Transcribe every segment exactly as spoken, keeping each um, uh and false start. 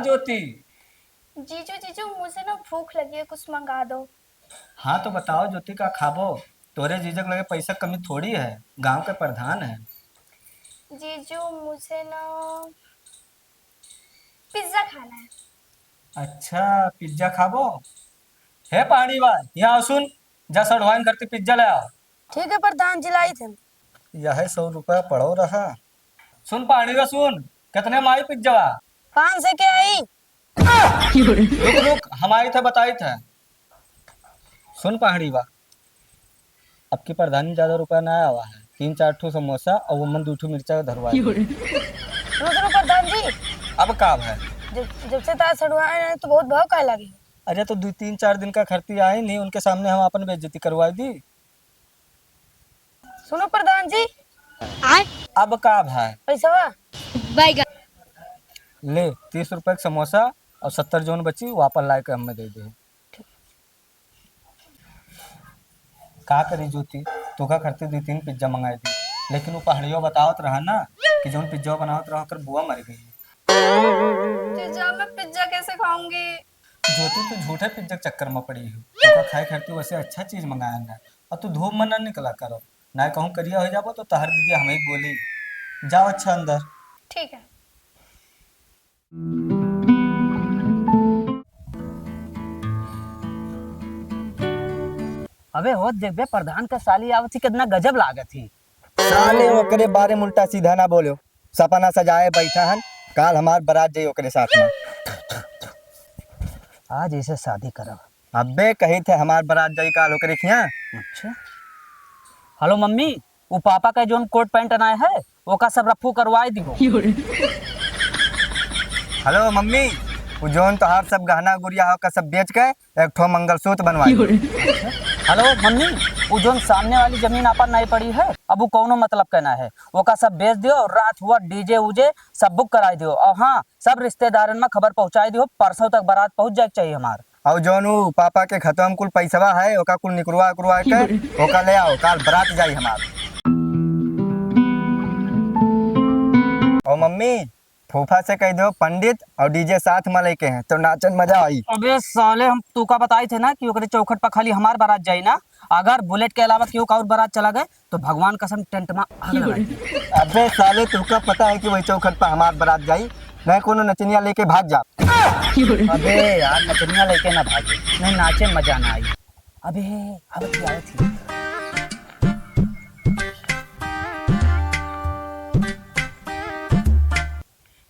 ज्योति। जीजू, जीजू, मुझे ना भूख लगी है, कुछ मंगा दो। हाँ तो बताओ ज्योति, का खाबो? तोरे जीजक लगे पैसा कमी थोड़ी है, गांव के प्रधान है। जीजू, मुझे ना पिज्जा खाना है। अच्छा, पिज्जा खाबो? हे पहाड़ी बा, यहाँ आओ सुन, जा सड़वाइन करती पिज्जा ले आओ। ठीक है प्रधान जी, लाई थे। यह सौ रुपया पड़ो रहा। सुन पहाड़ी बा सुन, कितने में आई पिज्जा? पाँच सौ के आई। रुक रुक, हम आई थे बताई थे। सुन पहाड़ी बा, अब की प्रधानी ज्यादा रुपया ना आवा है, तीन चार ठो समोसा और वो मन दू ठो मिर्चा धरवा दे। रुक रुक प्रधान जी। अब का है? जब जब से तार सड़वाए ना तो बहुत भाव काहे लागे? अरे तो दो तीन चार दिन का खर्ची आई नहीं, उनके सामने हम अपन बेइज्जती करवाई दी। सुनो प्रधान जी। आय? अब का भाई? पैसा? ले, तीस रुपए के समोसा और सत्तर जोन बची, वापस लाए के हमें दे दे। का करी ज्योति, तोका करते दो तीन पिज्जा मंगाई दी, लेकिन वो पहाड़ियो बतावत रहा ना कि जौन पिज्जा बनावत रहा, ओकर बुआ मर गई। जीजा, मैं पिज्जा कैसे खाऊंगी? ज्योति, तू झूठे पिज्जा के चक्कर में पड़ी हो। तोका खाए खातिर वैसे अच्छा चीज मंगाया ना, और तू धूप में ना निकला करो, ना कहूँ करिया हो जाबो तो तहर दीदी हमें बोली। जाओ अच्छा अंदर। ठीक है। अबे होत देखबे, प्रधान का साली आवत ही, कितना गजब लागत ही। साले ओकरे बारे में उल्टा सीधा ना बोलो। सपना सजाए बैठा हन, काल हमार बारात जाई ओकरे साथ में। आज इसे शादी करब। अबे कही थे हमार बारात जाई काल ओकरे खिया। अच्छा। हेलो मम्मी, उ पापा का जोन कोट पैंट अनाए है, ओका सब रफू करवाए दिहो। हेलो मम्मी, उ जोन तोहार सब गहना गुरिया है, ओका सब बेच के एक ठो मंगलसूत्र बनवाए दिहो। हेलो मम्मी, उ जोन सामने वाली जमीन आपन नहीं पड़ी है, अब उ कौनो मतलब के ना है, ओका सब बेच दियो और रात हुआ डीजे उजे सब बुक कराए दियो। और हाँ, सब रिश्तेदारन में खबर पहुँचाए दियो, परसों तक बारात पहुँच जाए के चाहिए हमार। और जौन उ पापा के खतवा में कुल पैसवा है, ओका कुल निकरवा उकरवा के ओका ले आओ, काल बारात जाई हमार। और मम्मी, फूफा से कह दो पंडित और डीजे साथ में लेके हैं तो नाचन मजा आई। अबे साले, हम तू का बताई थे ना कि ओकरे चौखट पर खाली हमार बारात जाई ना, अगर बुलेट के अलावा केहू का और बारात चला गए तो भगवान कसम टेंट में आग लगा दी। अबे साले, तुका पता है कि वही चौखट पर हमार बारात जाई, नहीं कोनो नचनिया लेके भाग जा। अबे यार, नचनिया लेके ना भागे, नहीं नाचे में मजा ना आई। अबे, आवत ही, आवत ही।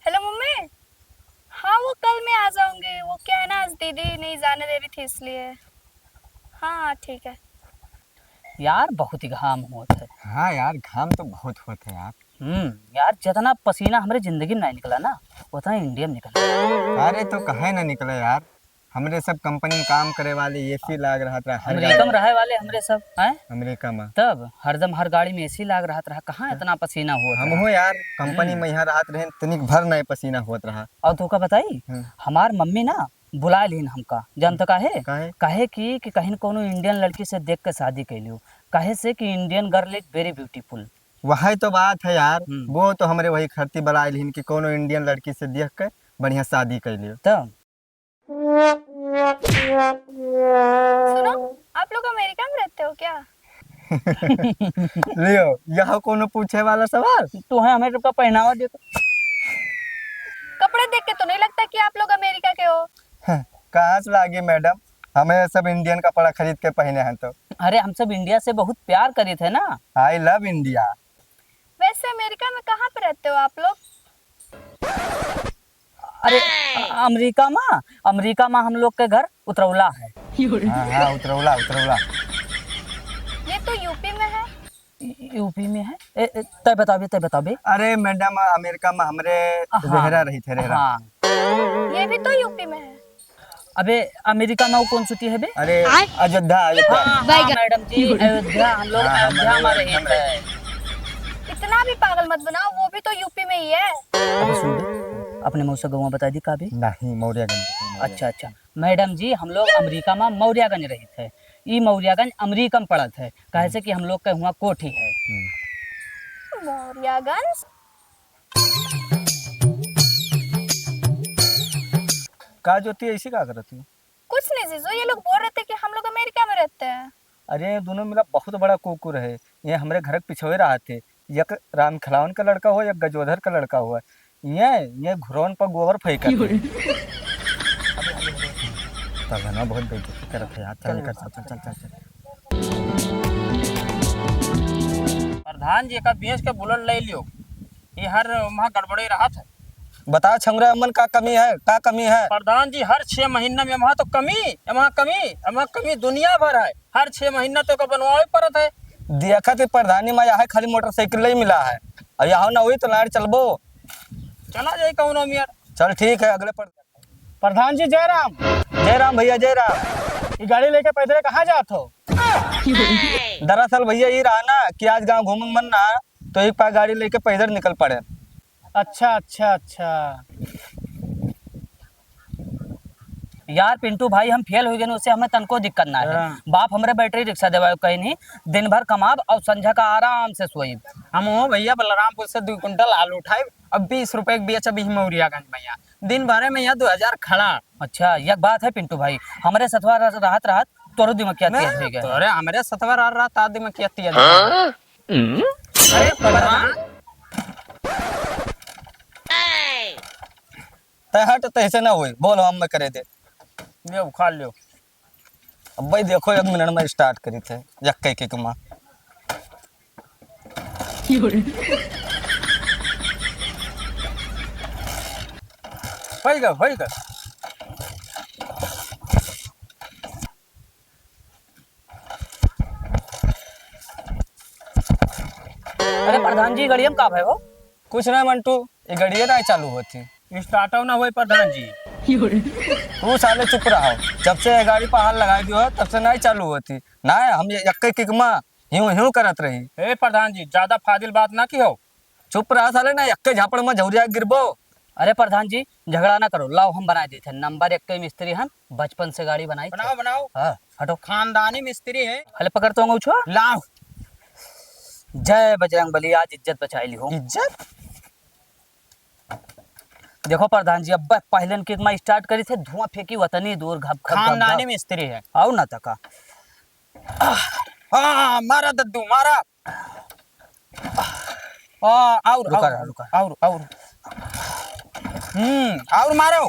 हेलो मम्मी। हाँ, वो कल मैं आ जाऊंगी। वो क्या है ना, आज दीदी नहीं जाने दे रही थी, इसलिए। हाँ, हाँ, ठीक है। यार, बहुत ही घाम होत है। हाँ यार, घाम तो बहुत होत है यार। हम्म, यार, जितना पसीना हमरे जिंदगी में नहीं निकला ना, उतना इंडिया में निकला। अरे, तो काहे ना निकले यार, हमरे सब कंपनी में काम करे वाले एसी लाग रहत रहा हर अमेरिका में गाड़ी। रहे वाले हमरे सब, हैं? अमेरिका में। तब हरदम हर गाड़ी में एसी लाग रहत रहा, कहाँ इतना पसीना होत रहा? हमहू यार, कंपनी हम्म। में यहाँ रहत रहे, तनिक भर नहीं पसीना होत रहा। और तोका बताई, हम्म। हमार मम्मी ना बुलाए लिहिन हमका, जानत काहे? काहे? काहे कि, कि कहीं कोनो इंडियन लड़की से देख के शादी कैलियो, काहे से कि Indian girl is very beautiful। वही तो बात है यार, हम्म। वो तो हमरे वही खरती बुलाए लिहिन कि कोनो इंडियन लड़की से देख के बढ़िया शादी कैलियो। तब सुनो, आप लोग अमेरिका में रहते हो क्या? लियो, यह कोनो पूछे वाला सवाल? तू है हमें सबका पहनावा देखो। कपड़े देख के तो नहीं लगता कि आप लोग अमेरिका के हो। कहाँ से लागे मैडम, हमें सब इंडियन कपड़ा खरीद के पहने हैं तो। अरे, हम सब इंडिया से बहुत प्यार करित है ना। I love India। वैसे अमेरिका में कहाँ पे रहते हो आप लोग? अरे, अ-, अमेरिका में, अमेरिका में हम लोग के घर उतरौला है। हाँ, हाँ, उतरौला, उतरौला। ये तो यूपी में है। यू पी में है? ए, ए, तय बताबे, तय बताबे। अरे मैडम, अमेरिका में हमरे हाँ। रेहरा रही थे, रेहरा। हाँ। ये भी तो यूपी में है। अबे, अमेरिका में वो कौन सी है बे? अरे, आय? अयोध्या, अयोध्या। हाँ, हाँ, मैडम जी, अयोध्या, हम लोग हाँ, हम अयोध्या में लोग रहे अयोध्या में थे। इतना भी पागल मत बनाओ, वो भी तो यूपी में ही है। अबे सुन बे, अपने मौसा गौवा बता दी का बे? नहीं, मौर्यागंज, मौर्यागंज। अच्छा, अच्छा। मैडम जी, हम लोग अमेरिका में मौर्यागंज रहित है। ई मौर्यागंज अमेरिका में पड़त है, काहे से कि हम लोग के हुआं कोठी है। हम्म। मौर्यागंज? का ज्योति, ऐसी का करत हो? कुछ नहीं जीजू, ये लोग बोल रहे थे कि हम लोग अमेरिका में रहते हैं। अरे, ये दोनों मिला बहुत बड़ा कुकुर है। ये हमरे घर के पिछवे रहत है। एक राम खिलावन का लड़का हो, एक गजोधर का लड़का हो। ये, ये घुरौन पर गोबर फेंकत है। तब है ना, बहुत बेइज्जती करत है यार। चल, चल, निकल, चल, चल, चल, चल। प्रधान जी का भैंस के बुलेट ले लियो, ये हर वहाँ गड़बड़े रहत है। बताओ छौरा, अमन का कमी है, का कमी है? प्रधान जी, हर छह महीना में वहाँ तो कमी, वहाँ कमी, वहाँ कमी दुनिया भर है। हर छह महीना तो का बनवावे पड़त है। देखा थी प्रधानी में यहाँ खाली मोटरसाइकिल ही मिला है, और यहाँ ना हुई तो लाड़ चलबो। चला जाए कौनो मियर। चल ठीक है, अगले पर। प्रधान जी, जय राम। जय राम भैया, जय राम। ये गाड़ी लेके पैदल कहाँ जात हो? दरअसल भैया, ये रहा ना कि आज गाँव घूमन मन ना, तो एक पार गाड़ी लेके पैदल निकल पड़े। अच्छा, अच्छा, अच्छा। यार पिंटू भाई, हम फेल हो गए, उससे हमें तनको दिक्कत ना है। हाँ। बाप हमरे बैटरी रिक्शा देवायो कहीं नहीं, दिन भर कमाब और संझा का आराम से सोइब। हम हो भैया, बलरामपुर से दो कुंटल आलू उठाइब, अब बीस रुपए के बेचब ही मौरियागंज में यहाँ। दिन भरे में यहाँ दो हजार खड़ा। अच्छा, एक बात है पिंटू भाई, हमरे सथवा रह-, रहत रहत तोरो दिमाग क्या तेज हो गया? तोरे हमरे सथवा रह रहत आ दिमाग क्या तेज हो गया? हाँ? अरे प्रधान। तै हट, तैसे ना होई, बोल हम मैं करे दे। ले उखाड़ लियो। अब भाई देखो, एक मिनट में स्टार्ट करी थे, यक्के के कमा। होई गा, होई गा। अरे प्रधान जी, गड़िया में का भय हो? कुछ ना मंटू, ये गड़िया ना चालू होती। स्टार्टो ना होई प्रधान जी। तू साले चुप रहो, जब से ये गाड़ी पर हाथ लगा दियो है, तब से नहीं चालू होती। ना, हम ये यक्के किक मा ह्यूं ह्यूं करत रही। ए प्रधान जी, ज्यादा फाजिल बात ना किहो। चुप रहा साले, ना यक्के झापड़ में झौरिया गिरबो। अरे प्रधान जी, झगड़ा ना करो, लाओ हम बनाए देते हैं। नंबर एक के मिस्त्री हन, बचपन से गाड़ी बनाई थे। बनाओ, बनाओ। हाँ, हटो। खानदानी मिस्त्री है। हले पकड़ तो अंगूछो। लाओ। जय बजरंग बली, आज इज्जत बचाई ली हो। इज्जत? देखो प्रधान जी, अब पहलन किक मा स्टार्ट करी थे, धुआं फेंकी वतनी दूर, घप, घप, घप, खानदानी घप। मिस्त्री है। आओ ना तका। आ, मारा दद्दू, मारा। आ, और, रुका और, रहा, रुका। और, और। हम्म, और मारो।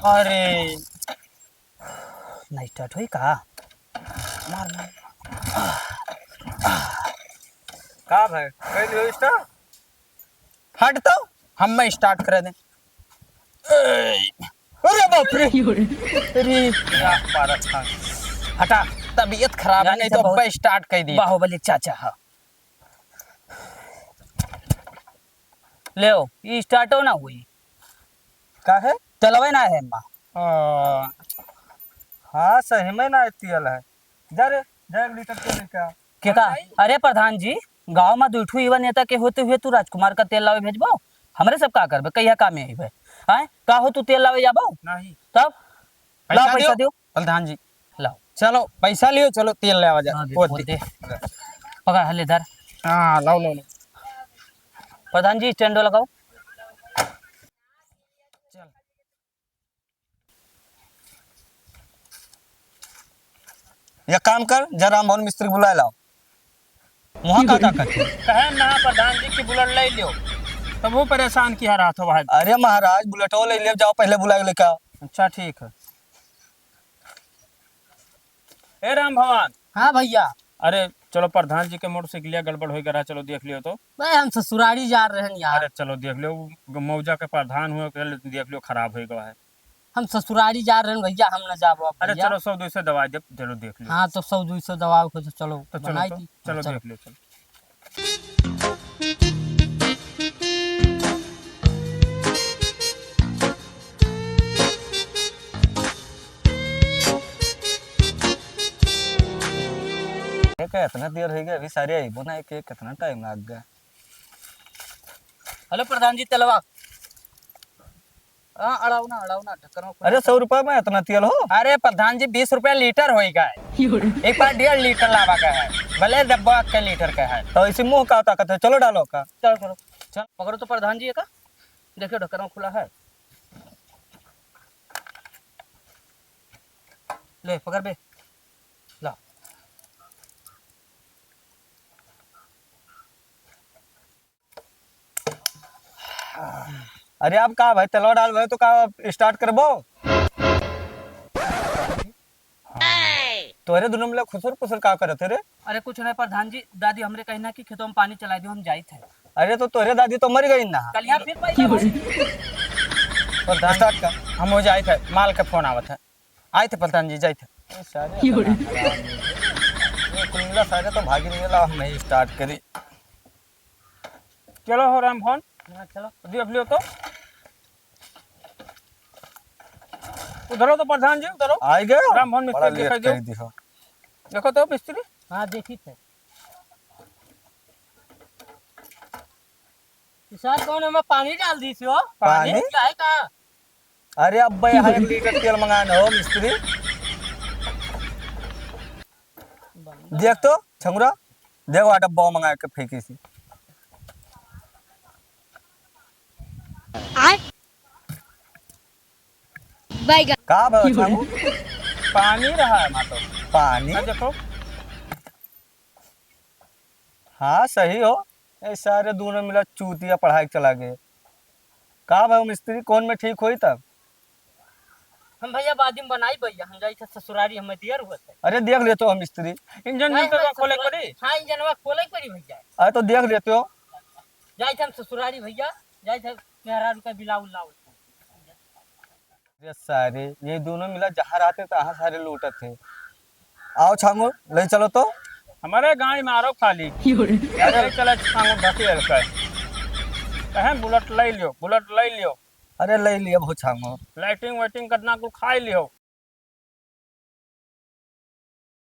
अरे। ना स्टार्ट होई का? मार, मार। का भाई, कर लियो स्टार्ट? हट तो, हम मैं स्टार्ट करे दे। ए, अरे बाप रे। अरे, क्या पारत था। हटा, तबीयत खराब है, गाड़ी नहीं से तो बहुत अब्बा स्टार्ट कर दी। बाहुबली चाचा, हाँ। लेओ, ई स्टार्टो ना हुई। का है? तेलवे ना है, अम्मा। आ, हाँ, सही में ना तेल है। जा रे, जा एक लीटर तेल लेके आ। के का? भाई। अरे प्रधान जी, गाँव मा दुइ ठू युवा नेता के होते हुए तू राजकुमार का तेल लावे भेजबो? हमरे सब का करबे? कहिया काम में अइबे? आय? का हो तू तेल लावे जाबो? नहीं। तब? पैसा लाओ पैसा दियो। दियो। प्रधान जी। लाओ। चलो, पैसा लियो, चलो तेल ले आवा जा। हाँ, दे, वो वो दे। दे। पकड़, हले धर। हाँ, लाओ, लाओ, लाओ। प्रधान जी, स्टैंडो लगाओ। चल। या काम कर, जा राम भवन मिस्त्री बुलाए लाओ। वहाँ का, का करते? कहे ना प्रधान जी की बुलेट ले लियो, तब वो परेशान किया रहा था भाई। अरे महाराज, बुलेटो ले लियो, जाओ पहले बुलाए लेके आओ। अच्छा, ठीक है। ए राम भवन। हाँ भैया। अरे चलो, प्रधान जी के मोटरसाइकिलिया गड़बड़ हो गया रहा, चलो देख लियो तो। भाई हम ससुरारी जा रहे हैं यार। अरे चलो देख लियो, मौजा के प्रधान हुए, देख लियो खराब हो गया है। हम ससुरारी जा रहे हैं भैया, हम न जाबो अब अरे भैया। चलो, सौ दो सौ दवाई दे, चलो देख लियो। हाँ, तो सौ दो सौ दवाई को तो चलो तो चलो बनाई तो, दी। चलो चलो। देख लियो, चलो। एक इतना देर हो गया, अभी सारे आइबो ना, एक, एक कितना टाइम लग गया। हेलो प्रधान जी, तेलवा। हाँ, अड़ाओ ना, अड़ाओ ना, ढक्कन में अरे, सौ रुपया में इतना तेल हो? अरे प्रधान जी, बीस रुपया लीटर होई गए। एक बार डेढ़ लीटर लावा का है, भले डब्बा के लीटर का है। तो इसी मुंह का ताकत है, चलो डालो का। चलो, चलो। चल, पकड़ो तो प्रधान जी का, देखियो ढक्कन खुला है। ले, पकड़ बे। ला। अरे, अब का भाई, तेलवा डाल भाई, तो का start करबो? तोहरे दुनो मिला खुसुर पुसुर का करत है रे? अरे, कुछ नहीं प्रधान जी, दादी हमरे कहना कि खेतों में पानी चला दियो, हम जाइत है। अरे, तो तोहरे दादी तो मर गई ना। कल यहाँ फिर पाई जाओ। प्रधान start कर, हम हो जाइत है, माल का फोन आवत है। आइत है प्रधान जी, जाइत है। ए, सारे ये कुल मिला सारे तो भागी नहीं ला, हम ही start करी। चलो हो रामभवन। हाँ, चलो। देख लियो तो। उधरो तो प्रधान जी, उधरो। आइ गए? रामभवन मिस्त्री बड़ा late दिखाई दो। कर दी हो। देखो तो मिस्त्री। हाँ, देखी थे। ई सार कौन एमे पानी डाल दी हो? पानी? पानी? क्या है का? अरे अब्बे, यहाँ एक लीटर तेल मंगाना हो मिस्त्री। देख तो छंगुरा, देख वहाँ डब्बा मंगा के फेंकी सी। आय। बैगन। का भाई छांगू? पानी रहा है माँ तो। पानी? हाँ, देखो। हाँ, सही हो। ए, सारे दोनों मिला चूतिया पढ़ाई के चला गए। का भाई मिस्त्री, कौन में ठीक होई तब? हम भैया बाद में बनाई भैया, हम जाई थे ससुरारी, हमें दियर हुआ थे। अरे देख लेते हो मिस्त्री। इंजन नहीं, मिस्त्री हम का खोले ससुरा-, पड़ी? हाँ, इंजनवा खोले पड़ी भैया। अरे तो देख लेते हो। जाई थे हम ससुरारी भैया, जाई थे मेहरारू का बिलाउल लाउल। अरे सारे, ये दोनों मिला जहाँ रहते तहाँ सारे लूटत है। आओ छांगो, ले चलो तो। हमारे गाड़ी में आरो खाली। अरे चला छांगो ढकेल के। कहें बुलेट ले लियो, बुलेट ले लियो। अरे ले लियो बहुत छांगो। लाइटिंग वाइटिंग करना को खाई लियो।